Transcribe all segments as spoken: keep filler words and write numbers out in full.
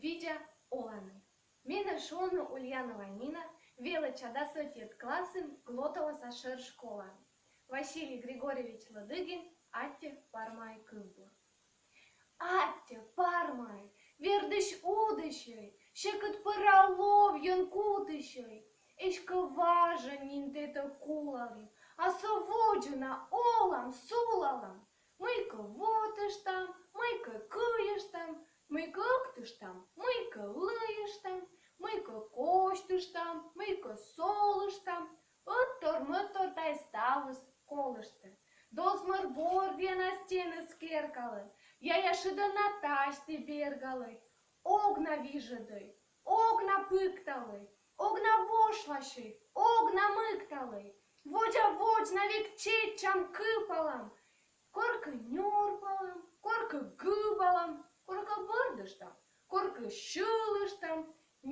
Видза оланныд. Менӧ шуӧны Ульянова Нина, велӧдча дас ӧтиӧд классын Глотоваса шӧр школаын. Василий Григорьевич Ладыгин, «Аттьӧ, Пармаӧй» кывбур. Аттьӧ, Пармаӧй, вердысь-удысьӧй, сьӧкыд пӧра ловйӧн кутысьӧй. Эськӧ важӧн нин тэтӧ кулалім, а со водзӧ на олам, сулалам. Мыйкӧ вотыштам, мыйкӧ кыйыштам, мыйкӧ ӧктыштам, мыйкӧ лыйыштам, мыйкӧ косьтыштам, мыйкӧ солыштам. Ӧттор-мӧттор тай ставыс колыштӧ. Дозмӧр бордъя на стеныс керкалӧ, яя шыдӧн на тасьті бергалӧй. Ог на вижӧдӧй, ог на пыкталӧй, ог на вошласьӧй, ог на мыкталӧй. Водза водз на век чеччам, кыпалам. Коркӧ нёрпалам, коркӧ гыбалам, коркӧ бӧрдыштам, коркӧ сьылыштам,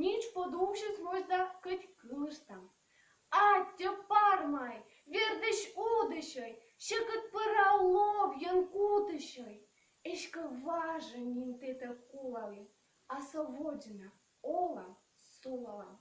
нич пӧ дувсьыс мойдда кӧть кылыштам. Аттьӧ, Пармаӧй, вердысь-удысьӧй, сьӧкыд пӧра ловйӧн кутысьӧй. Эськӧ важӧн нин тэтӧ кулалім, а со водзӧ на олам, сулалам.